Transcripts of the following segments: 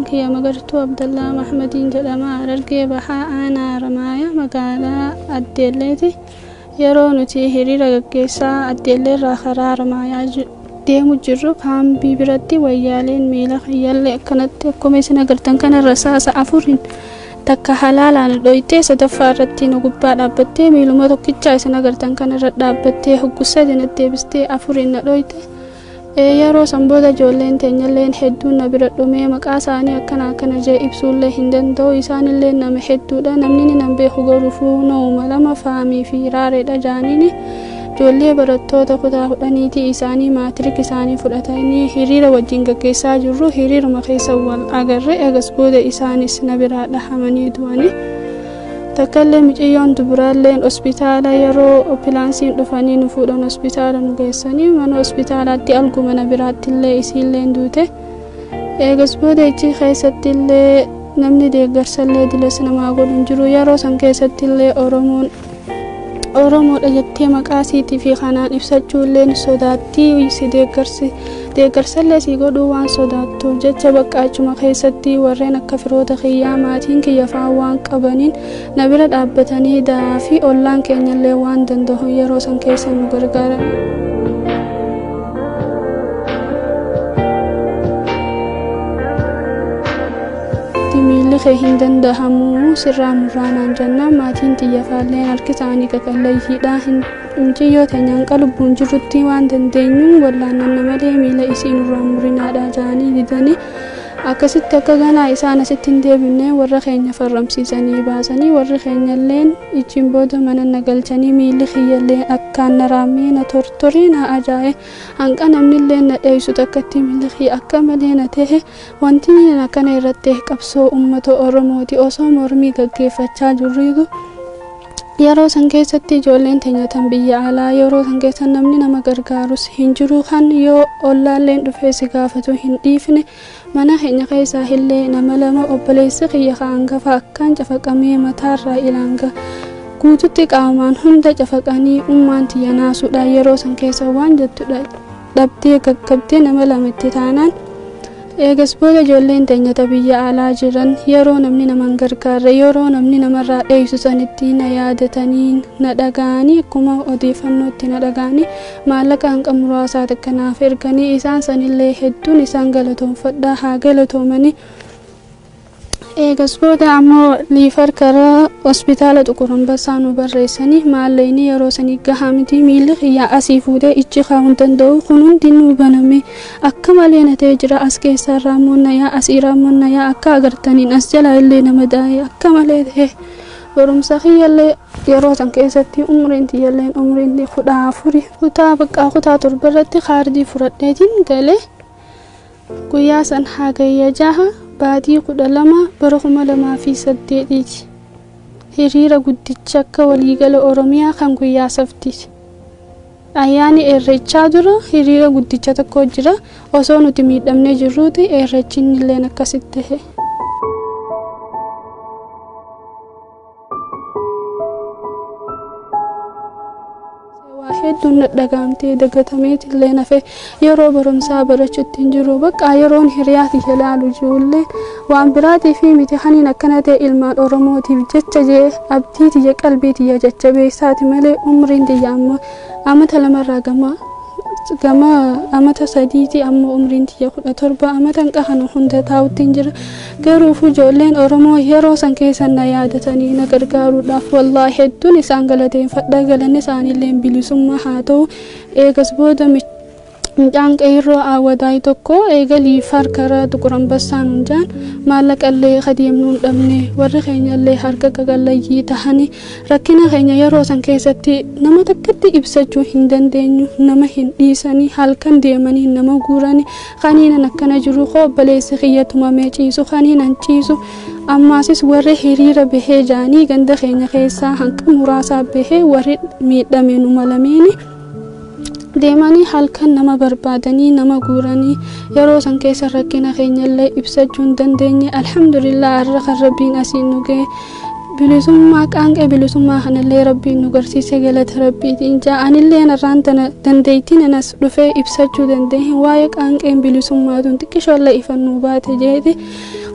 Kiyya Magartuu Abdallaa Mahmadiin jedhama. Harargee Bahaa, Aanaa Haramaaya, magaalaa Addeelleeti. Yeroo nuti hiriira gaggeessaa Addeelleerraa karaa Haramaayaa deemu jirru, kaambii biratti wayyaaleen miila kiyyallee akkanatti akkuma isin agartan kanarra saasa afuriin takka halaalaan dhoytee, sadaffaa irratti nu gubbaa dhaabbattee, miiluma tokkichaa isin agartan kanarra dhaabbattee, hoggussa natti deebistee afuriin na dhoyte. Yeroo san booda ijoolleen teenyalleen hedduun na bira dhumee, maqaa isaanii akkana akkana jee ibsuullee hin danda'u. Isaanillee nama hedduudha. Namni ni nan beeku garuufuu nooma lama faamii fi raareedha jaaniini. Ijoollee barattoota kutaa 10ti. Isaanii maatirik isaanii fudhatanii hiriira wajjin gaggeessaa jirru, hiriiruma keessa wal agarre. Eegas booda isaanis na biraa dhahamanii du'anii. Takkallee mucayyoon duburaalleen hospitaala yeroo opilaansiin dhufanii nu fuudhan, hospitaala nu geessanii, mana hospitaalaatti alguma na biraatti illee isiilleen duute. Eegas booda ichi keessatti illee namni deeggarsallee dilas namaa godhu hin jiru. Yeroo san keessatti illee Oromoon Oromoodha jettee maqaa siitii fi kanaan ibsachuu illee sodaattii si deeggarsi deeggarsallee si godhuu waan sodaattuuf jecha, bakka achuma keessatti warreen akka firoota kiyyaa, maatiin kiyya fa'aa waan qabaniin na bira dhaabbatanii, da'aa fi ollaan keenyallee waan danda'u yeroo san keessa nu gargaaran. Miilli kee hin danda'amu, sirraa murraanaan jennaan, maatiin xiyyafaalleen harki isaanii qaqallayyiidha. Mucayyoo teenyaan qalubbuun jirrutti waan dandeenyu wallaannan malee miila isii nurraa murinaadha jedhanii didanii, akkasitti akka ganaa isaan asitti hin deebinne warra keenya farramsiisanii baasanii, warri keenyalleen ichiin booda mana na galchanii, miilli kiyyallee akkaan na raammee, na tortoree, na ajaa'e. Hanqa namnillee na dheessu takkatti miilli kiyya akka malee na ta'e. Wanti akkana irratti qabsoo uummata Oromooti osoo mormii gaggeeffachaa jirruutu, yeroo san keessatti ijoolleen teenya tan biyya alaa, yeroo san keessa namni nama gargaarus hin jiru, kan yoo ollaalleen dhufee si gaafatu hin dhiifne. Mana keenya keessaa illee nama lama, obboleessi kiyya hangafa akkaan cafaqamee, mataarraa ilaanga guututti qaamaan hunda cafaqanii, ummaan tiyya naasuudha yeroo san keessa waan jettudha dhabdee gaggabdee, nama lama itti taanaan. Eegas booda ijoolleen teenyata biyya alaa jiran yeroo namni nama hin gargaarre, yeroo namni namarraa dheessu sanitti na yaadatanii, na dhaga'anii, akkuma odeeffannootti na dhaga'anii, maallaqa hanqa muraasaa takka naaf erganii, isaan sanillee hedduun isaan galatoonfadhaa, haa galatoomanii. Eegas booda ammoo liifar karaa hospitaala Xuqur Ambassaa nu barreessanii, maallaqni yeroo sanii gahaa miti. Miilli kiyyaa asii fuudhee ichi kaa'uu hin danda'u, kun hundinuu baname akka malee na ta'ee jira. As keessaa raammoon na yaa, asii raammoon na yaa, akka agartaniin as jalaa illee nama daa'e akka malee ta'e. Barumsa kiyyallee yeroo san keessatti umriin tiyyalleen umriin 14, kutaa baqqaa kutaa 7 irratti kaardii fudhadheetiin galee. Guyyaa san Hagayya 6, baatii 12, bara 2008ti. Hiriira guddicha akka waliigala Oromiyaa kan guyyaa saftiiti. Ayyaani Irreechaa dura hiriira guddicha tokko jira. Osoo nuti miidhamnee jirruuti Irreechinni illeen akkasitti ta'e. Waa hedduun na dhagaamtee dagatameet illee nafe. Yeroo barumsaa barachuutti hin jiru, bakka yeroon hiriyaa tiyya laalu jirullee waan biraatii fi miti kaniin akkana ta'e, ilmaan Oromootiif jecha jee abdii tiyya qalbii tiyya jajjabeessaati malee. Umriin tiyya amma amata lamarraa gama amata sadiiti, amma umriin tiyya 17, amata hanqa kana hunda taa'utti hin jira. Garuu ijoolleen Oromoo yeroo san keessa na yaadatanii na gargaaruudhaaf, wallaahi hedduun isaan galateeffadha, galanni isaaniillee bilisummaa haa ta'u. Eegas booda mucaan qeerroo awwadaay tokko eegalii karaa Xuqur Ambassaa nuun jaan, maallaqallee kadeemnuu hin dhabne, warri keenyallee harka qaqallayyii tahanii, rakkina keenya yeroo san keessatti nama takkatti ibsachuu hin dandeenyu. Nama hin dhiisanii, halkan deemanii nama guuranii. Kaniinan akkana jiru koo obboleessi kiyya tumamee ciisu, kaniinan ciisu ammaasis warri hiriira bahee jaanii ganda keenya keessaa hanqa muraasaa bahee, warri miidhame numa lameeni, deemanii halkan nama barbaadanii nama guuranii. Yeroo san keessa rakkina keenyallee ibsachuu hin dandeenye. Alhamdulillah, har'a kan Rabbiin asiin nu ga'e. Bilisummaa qaanqee bilisummaa kanallee rabbiin nu garsiise galata rabbiitiin ja'anillee narraan tana dandeettiin anas dhufee ibsachuu dandeenye waa'ee qaanqeen bilisummaatuun xiqqishoollee ifannuu baate jeeti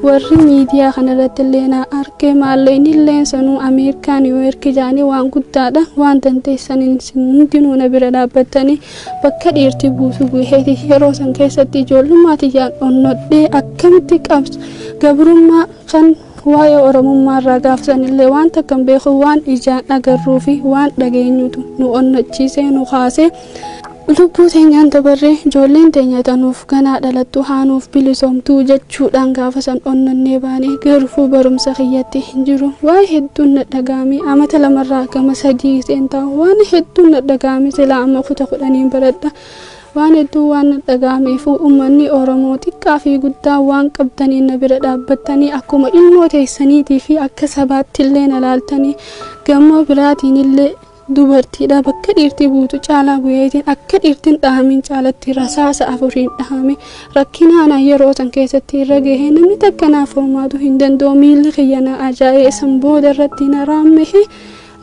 warri miidiyaa kanarratti illee na arge maallaqni illee sanuu Ameerikaa Niiwuyoork jaanii waan guddaadha waan dandeessaniin hundinuu na bira dhaabbattanii bakka dhiirti buusu bu'eeti yeroo san keessatti ijoollummaa tiyyaan onnodhee akkamitti qabsu gabrummaa kan waa'ee oromummaa irraa gaafsan illee waan takka hin beeku waan ijaan agarruu fi waan dhageenyutu nu onnachiisee nu kaasee lubbuu teenyaan dabarree ijoolleen teenya tanuuf ganaa dhalattu haanuuf bilisoomtuu jechuudhaan gaafa san onnannee baanee garuu barumsa kiyyatti hin jiru waa hedduun na dhagaame amata lamarraa gama sadii seentaa waan hedduun na dhagaame silaa amma kuta 10 baradha waan hedduu waan na dhagaameef uummanni Oromoo xiqqaa fi guddaa waan qabdanii na bira dhaabbattanii akkuma ilmoo teessaniitii fi akka sabaatti illee na laaltanii gamoo biraatiin illee dubartiidha bakka dhiirti buutu caalaa bu'eetiin akka dhiirtiin dhahamin caalatti rasaasa afuriin dhahame rakkinaan yeroo san keessatti irra gahee namni takka naaf furmaatu hin danda'u miilli kiyya na ajaa'ee san booda irratti na raammehe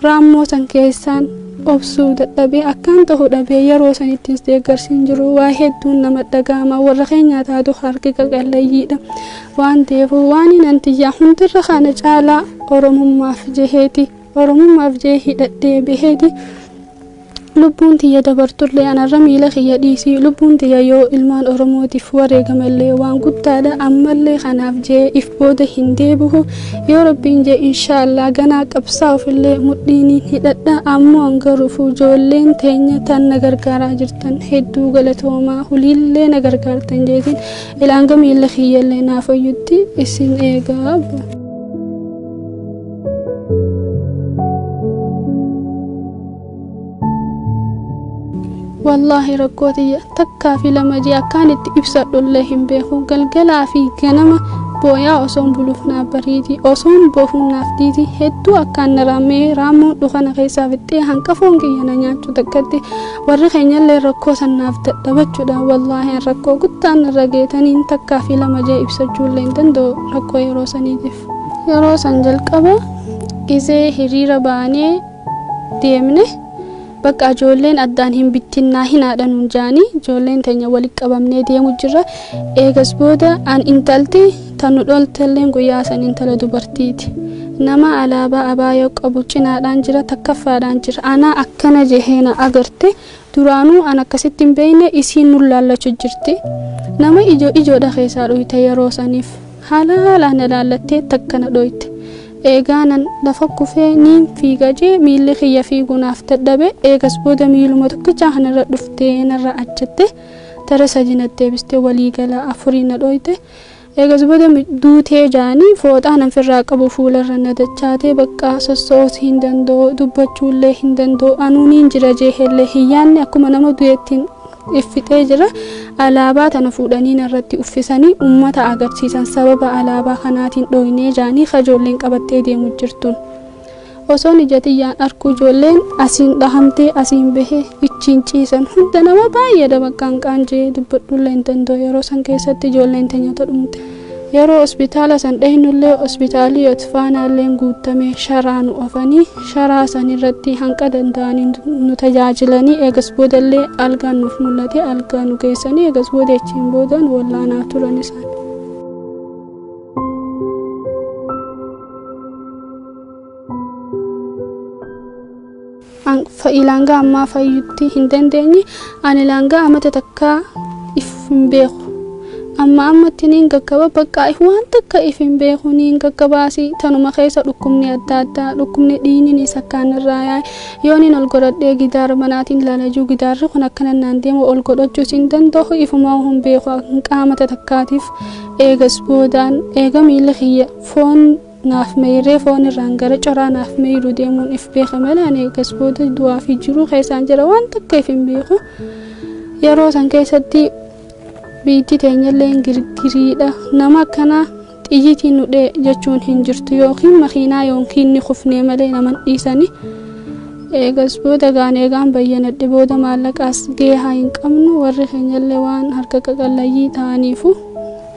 raammoo san keessaan obsuu dadhabee akkaan ta'u dhabee yeroo sanittis deeggarsiin jiru waa hedduun nama dhaga'ama warra keenyaa taatu harki qaqallayyiidha waan ta'eef waan hin antiyyaa hundirra kana caalaa oromummaaf jeheeti oromummaaf jee hidhadhee baheeti lubbuun tiyya dabartullee anarra miila kiyya dhiisii lubbuun tiyya yoo ilmaan oromootiif wareegamallee waan guddaadha ammallee kanaaf jee if booda hin deebi'u yoo rabbiin jee inshaallah ganaa qabsaa'uufillee mudhiiniin hidhadha ammoo hangaruuf ijoolleen teenya tan na gargaaraa jirtan hedduu galatoomaa huliillee na gargaartan jeetiin ilaanga miila kiyyallee naaf fayyutti isin eegaa. Wallaahi rakkoo tiyya takkaa fi lama jee akkaan itti ibsadhullee hin beeku galgalaa fi ganama booyaa osoon buluuf naaf bariiti osoon boofuun naaf diiti hedduu akkaan na raammee raammoon dhukana keessaa fixxee hanqafoon kiyya na nyaachuu takkatti warri keenyallee rakkoo san naaf dadhabachuudha wallaahi rakkoo guddaan narra geetaniin takkaa fi lama jee ibsachuullee hin danda'u rakkoo yeroo saniitiif. Yeroo san jalqaba gisee hiriira baanee deemne bakka ijoolleen addaan hin bittinnaa hin haadhanuun jaanii ijoolleen teenya walitti qabamnee deemu jirra. Eegas booda an intalti tan nu dholtelleen guyyaa san intala dubartiiti. Nama alaabaa abaayoo qabu cinaadhaan jira takkaffaadhaan jira. Anaa akkana jehee na agarte duraanuu an akkasitti hin beekne isiin nu laallachuu jirti. Nama ijoo ijoodha keessaa dhoyte yeroo saniif haala haalaan na laallattee takka na dhoyte. Eegaanan lafa kufee niin fiiga jee miilli kiyya fiiguu naaf dadhabe eegas booda miiluma tokkichaa kanarra dhuftee narra ajjatte tara sadi na deebistee waliigala afurii na dhoyte eegas booda duutee jaanii fooxaa nan firraa qabu fuularra na dachaatee bakka sosso'uus hin danda'u dubbachuullee hin danda'u anuu niin jira jeehellee hin yaanne akkuma nama du'eettiin iffixee jira alaabaa tana fuudhanii narratti uffisanii ummata agarsiisan sababa alaabaa kanaatiin dhoynee jaanii kajoolleen qabattee deemu jirtuun. Osoon ija tiyyaan arku ijoolleen asiin dhahamtee asiin bahee ichiin ciisan hunda nama baay'eedha bakkaan qaanjee dubbadhullee hin danda'u yeroo san keessatti ijoolleen teenya dhumte. Yeroo hospitaala san dhahinullee hospitaalii Otfaanaalleen guutamee sharaa nu oofanii sharaa san irratti hanqa danda'anii nu tajaajilanii eegas boodallee algaan nuuf mul'ate algaa nu geessanii eegas booda achiin booda nu wallaanaa turan isaan. Ilaangaa ammaa fayyutti hin dandeenye ani ilaangaa amata takkaa if hin beeku. Amma ammatti niin gaggaba bakka waan takka if hin beeku niin gaggabaasi tanuma keessa dhukkubni adda addaa dhukkubni dhiigni akkaan irraa yaa'e yoo niin ol godhadhee gidaara manaatiin ilaalaa gidaarri kun akkana naan deemu ol godhachuus hin danda'u ifumaa hin beeku qaamata takkaatiif eegas boodaan eega miila kiyya foon naaf meeyree foon irraan gara coraa naaf meeyru deemuun if beeka malee ani eegas booda du'aa fi jiruu keessaan jira waan takka if hin beeku yeroo san keessatti biitti teenyallee girgiriidha nama akkanaa xiyyitiin nu dhee jechuun hin jirtu yookiin makiinaa yookiin ni kufnee malee naman dhiisani eegas booda gaan eegaan bayyanadhe booda maallaqaas geehaa hin qabnu warri keenyallee waan harka qaqallayyii ta'aniifu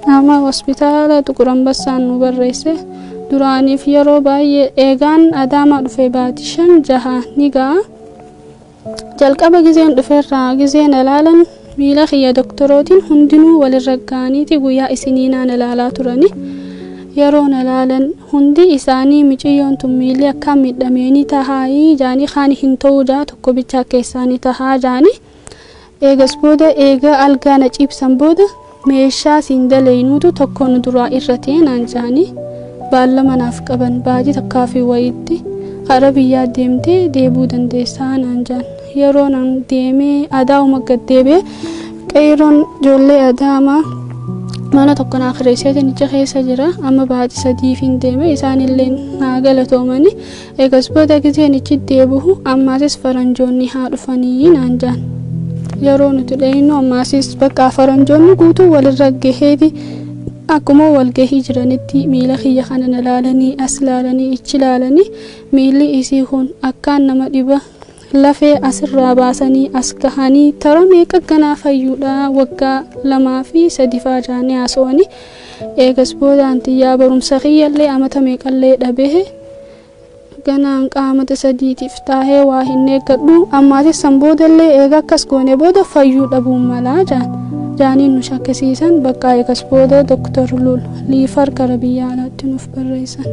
nama hospitaala Xuqur Ambassaan nu barreesse. Duraaniif yeroo baay'ee eegaan Adaamaa dhufe baatii 5 6 ni ga'a. Jalqaba gizeen dhufeerraa gizeen ilaalan miila kiyya doktorootiin hundinuu walirra ga'aniiti guyyaa isiniinaan ilaalaa turani. Yeroon ilaalan hundi isaanii miciyyoon tun miilli akkaan miidhameenii tahaayii jaanii, kaan hin ta'uu jaa, tokko bichaa keessaanii tahaa jaanii. Eegas booda eega algaa na ciibsan booda meeshaa siin daleynuutu tokko nu duraa irra ta'e naan jaanii baallama naaf qaban, baatii takkaa fi wayiitti kara biyyaa deemtee deebuu dandeessaa naan jaan. Yeroo naan deemee Adaa'uma gad deebi'ee qeeroon ijoollee Adaamaa mana tokko naa kireesseetiin icha keessa jira. Amma baatii sadiif hin deeme, isaanillee naa galatoomani. Eegas booda gizeen ichi deebi'u ammaasis faranjoonni haa dhufanii naan jaan. Yeroo nuti dhayinu ammaasis bakka faranjoonni guutuu walirra gaheeti akkuma walgahii jiranitti miila kiyya kana na laalanii, as laalanii, ichi laalanii, miilli isii kun akkaan nama dhiba, lafee asirraa baasanii as gahanii tara meeqa ganaa fayyuudha, waggaa 2 fi 3 faa jaanii haasawanii. Eegas boodaan xiyyaa barumsa kiyyallee amata meeqallee dhabee ganaan qaamata sadiitiif taahee waa hin eeggadhu, ammaatis san boodallee eega akkas goone booda fayyuu dhabuu malaa jaan jaaniin nu shakkisiisan. Bakka eegas booda Doktor Lul liifar gara biyya alaatti nuuf barreessan.